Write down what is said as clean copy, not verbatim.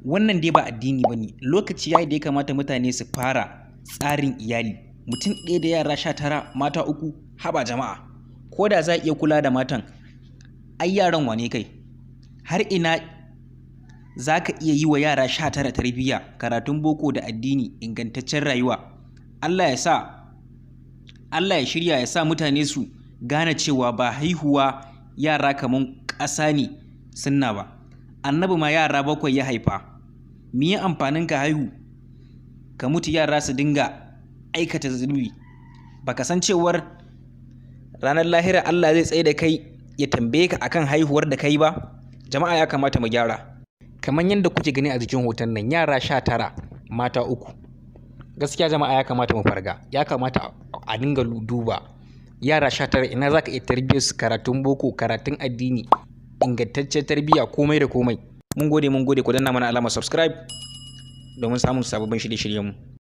Wannan dai ba addini ba ne. Lokaci ya yi da ya kamata mutane su fara tsarin iyali. Mutum ɗaya da yara 19, mata uku, haba jama'a. Ko da za a iya kula da matan, ai yaran wane kai? Har ina za ka iya yi wa yara 19 tarbiyya, karatun boko da addini, ingantaccen rayuwa? Allah ya sa, Allah ya shirya, ya sa mutane su gane cewa ba haihuwa yara kaman ƙasa ne sunna ba. Annabi ma yara bakwai ya haifa. Me ya amfanin ka haihu ka mutu yara su dinga aikata zunubi? Baka san cewar ranar lahira Allah zai tsaye da kai ya tambaye ka akan haihuwar da kai ba? Jama'a, ya kamata mu gyara. Kamar yadda kuke gani a jikin hoton nan, yara 19, mata uku. Gaskiya jama'a, ya kamata mu farga. Ya kamata a dinga duba yara 19, ina za ka iya tarbiyyar su, karatun boko, karatun addini, ingantaccen tarbiyya, komai da komai? Mun gode, mun gode. Ku danna mana alamar subscribe domin samun sababbin shirye-shiryenmu.